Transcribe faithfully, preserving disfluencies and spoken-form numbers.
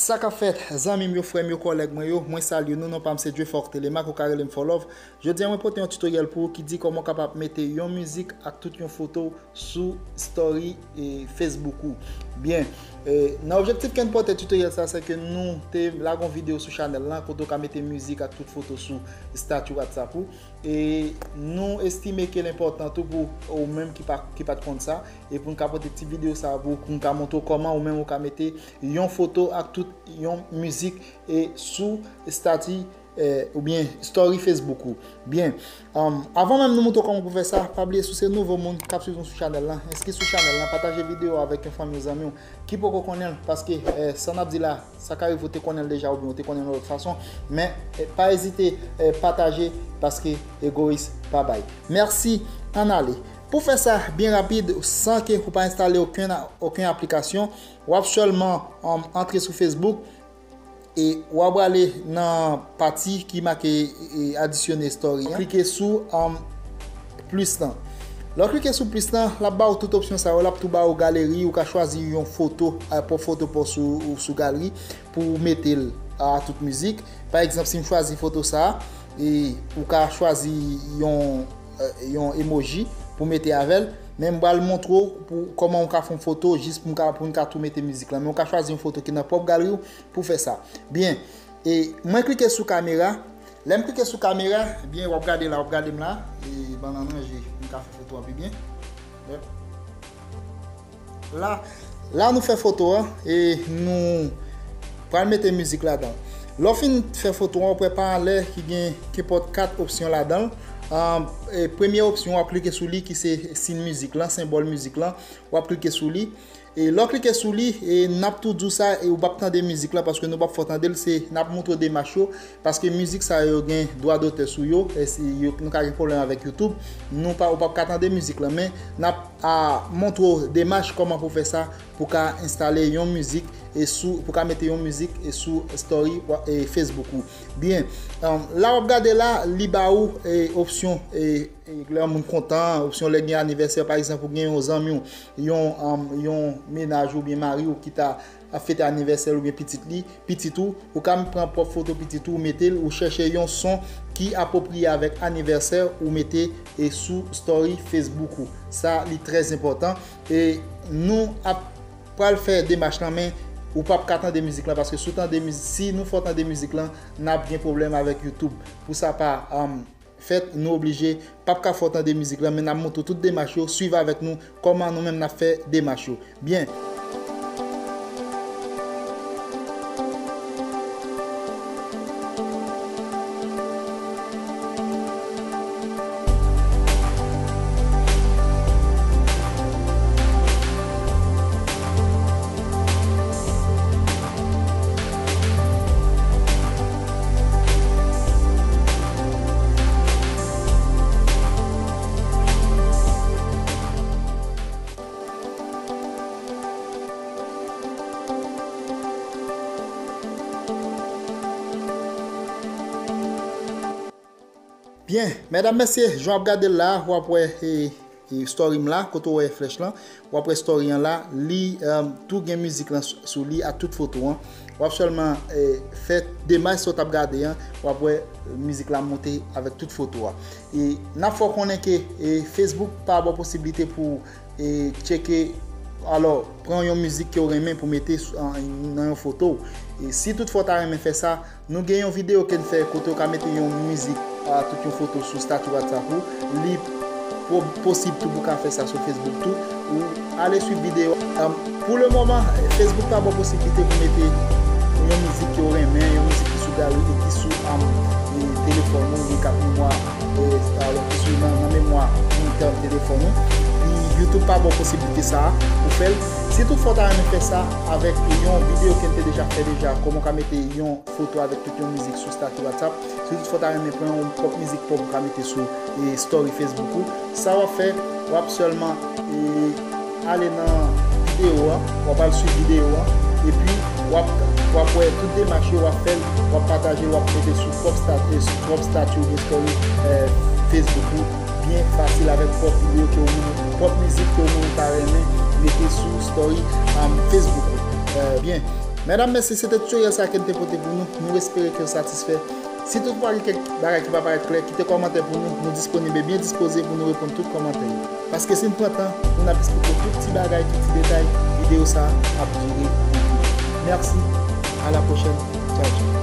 Sa k ap fèt, zanmi m yo, frè m yo, kòlèg mwen yo, mwen salye nou, non pa m se Dieuforte Telemaque, ou ka rele m Fò Love. Jodi a, mwen pote yon tutoriel pou ou ki di kòman w kapab mete yon mizik ak tout yon foto sou story, e, Facebook ou. Byen, e, nan objektif ke n pote tutoriel sa, se ke nou te lage yon videyo sou chanèl lan, kote w ka mete mizik ak tout foto sou estati WhatsApp ou. E nou estime ke l enpòtan tou pou ou menm ki pa, ki pa t konn sa, e pou n ka pote ti videyo sa pou, pou n ka montre w kòman ou menm ou ka mete yon foto ak tout yon mizik e sou estati, e, oubyen story Facebook ou. Byen, um, avan menm nou montre w kòman pou fè sa, pa bliye si w se nouvo moun k ap swiv nou sou chanèl lan, enskri sou chanèl lan, pataje videyo a avèk yon fanmi, yon zanmi w ki poko konnen l, paske, e, sa n ap di la, sa ka rive ou te konnen l deja oubyen ou te konnen l yon lòt fason, men, e, pa ezite, e, pataje, paske egoyis pa bay. Mèsi, ann ale. Pou fè sa byen rapid, san ke ou pa enstale okenn, okenn aplikasyon, w ap sèlman, um, antre sou Facebook e w ap prale nan pati ki make, e, adisyone story an. Klike sou, um, plis lan. Lè w klike sou plis lan, l ap ba ou tout opsyon sa yo, l ap tou ba ou galeri, ou ka chwazi yon foto, e, pwòp foto pa w sou, ou sou galeri pou w mete l a tout mizik. Pa egzanp, si m chwazi foto sa, e ou ka chwazi yon, e, yon emoji pou mete avè l. Men m pral montre w pou kòman w ka fè yon foto jis pou m ka, pou n ka tou mete mizik lan. Men w ka chwazi yon foto ki nan pwòp galeri w pou fè sa. Byen, e mwen klike sou kamera. Lè m klike sou kamera, byen, w ap gade la, w ap gade m la. E ban nan ranje, m ka fè foto a pi byen. Yep. La, la nou fè foto a, e nou pral mete mizik ladan. Lè w fin fè foto a, w ap wè pa anlè ki gen kenpòt kat opsyon ladan l. An, e premye opsyon, w ap klike sou li, ki se siy mizik lan, senbòl mizik lan. W ap klike sou li. E lè w klike sou li, e n ap tou di w sa, e ou p ap tande mizik lan, paske nou p ap fè w tande l, se n ap montre w demach yo, paske mizik sa yo gen dwa dotè sou yo, e si yo, nou ka gen pwoblèm avèk YouTube, nou pa, ou p ap ka tande mizik lan, men n ap, a, montre w demach kòman pou fè sa, pou ka enstale yon mizik, e sou, pou ka mete yon mizik, e sou story, wa-, e Facebook ou. Byen, um, la w ap gade la, li ba ou, e, opsyon, e, e, lè yon moun kontan, opsyon lè gen anivèsè, pa egzanp, ou gen yon zanmi w, yon, um, yon mennaj oubyen mari w ki ta ap fete anivèsè l oubyen pitit li, pitit ou, ou ka pran pwòp foto pitit ou, mete l, ou chèche yon son ki apwopriye avèk anivèsè ou mete e sou story Facebook ou. Sa, li trè enpòtan. E nou ap pral fè demach lan, men ou p ap ka tande mizik lan, paske si w tande miz-, si nou fè w tande mizik lan, n ap gen pwoblèm avèk YouTube. Pou sa pa, um, fèt, nou oblije p ap ka fè w tande mizik lan, men n ap montre w tout demach yo, swiv avèk nou kòman nou menm n ap fè demach yo. Byen. Byen, medam, mesye, jan w ap gade l la, w ap wè, e, e, story m la, kote w wè flèch lan, w ap wè story an la, li, e, tou gen mizik lan sou, sou li ak tout foto an. W ap sèlman, e, fè demach sa w t ap gade an, w ap wè mizik la monte avèk tout foto a. E n ap fè w konnen ke, e, Facebook pa ba w posiblite pou, e, tcheke, alò, pran yon mizik ke w renmen pou mete sou, an, nan yon foto w. E si toutfwa w ta renmen fè sa, nou gen yon videyo ke n fè kote w ka mete yon mizik a tout yon foto sou estati WhatsApp ou. Li po-, posib tou pou w ka fè sa sou Facebook tou. Ou ale swiv videyo a. Am, pou le moman, Facebook pa ba w posiblite pou mete yon mizik ke w renmen, yon mizik ki sou galeri e ki sou, am, e, telefòn ou, oubyen kat memwa, e, alò, ki sou nan, nan memwa entèn telefòn ou. Pi YouTube pa ba w posiblite sa a pou fè l. Si toutfwa w ta renmen fè sa avèk yon videyo ke n te deja fè deja, kòman w ka mete yon foto avèk tout yon mizik sou estati WhatsApp. Si toutfwa w ta renmen pran yon pwòp mizik pa w pou w ka mete sou, e, story Facebook ou, sa w ap fè, w ap sèlman, e, ale nan videyo a, w ap al swiv videyo a, epi w ap, w ap wè tout demach yo, w ap fè l, w ap pataje l, w ap mete sou pwòp sta-, e, sou pwòp estati oubyen story, e, Facebook ou, byen fasil avèk pwòp videyo ke w, pwòp mizik ke w ta renmen mete sou story, am, Facebook ou. E, byen, Medam, mesye, se te tutorial sa ke n te pote pou nou. Nou espere ke w satisfè. Si toutfwa gen kèk bagay ki pa parèt klè, kite kòmantè pou nou. Nou disponib e byen dispoze pou nou reponn tout kòmantè yo. Paske si n pran tan pou n ap esplike tout ti bagay, tout ti detay, videyo sa a ap dire. Mèsi. A la pwochèn. Tchaw, tchaw.